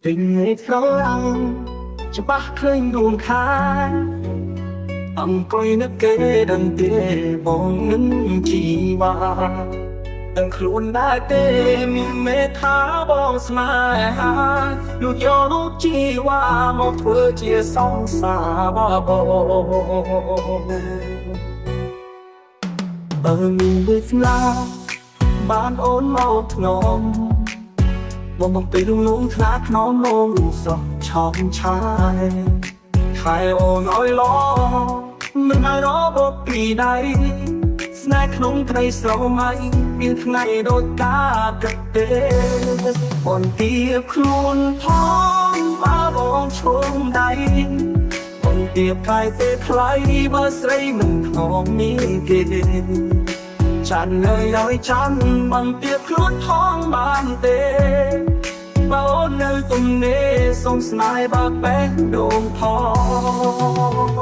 ទិញឯស្រឡាំងច្បាស់ឃើញរួមខានអង្គុយនឹកគេដឹងទេបងនឹងជីវ៉ាដឹងខ្លួនដែរទេមានមេថាបងស្នេហាលួចយករូបជីវ៉ាមកធ្វើជាសង្សារបងបើមានវាសនាបានអូនមកថ្នមបងមកពេលលងលងថ្លាថ្នមលងរូបសោះឆោមឆាយខែអូនអើយឡមិនឲ្យរបបពីដៃស្នេហ៍ក្នុងត្រីស្រមៃមានថ្ងៃដូចកាកទេអូនទៀបខ្លួនផងបើបងឈុំដៃអូនទៀបកាយទេថ្លៃបើស្រីមិនធ្ងមានគេ ចាន់នៅឲ្យចាំបង្ទៀបខ្លួនផងបានទេបើអូននៅទំនេរសូមស្នេហ៍បើកបេះដូងផង។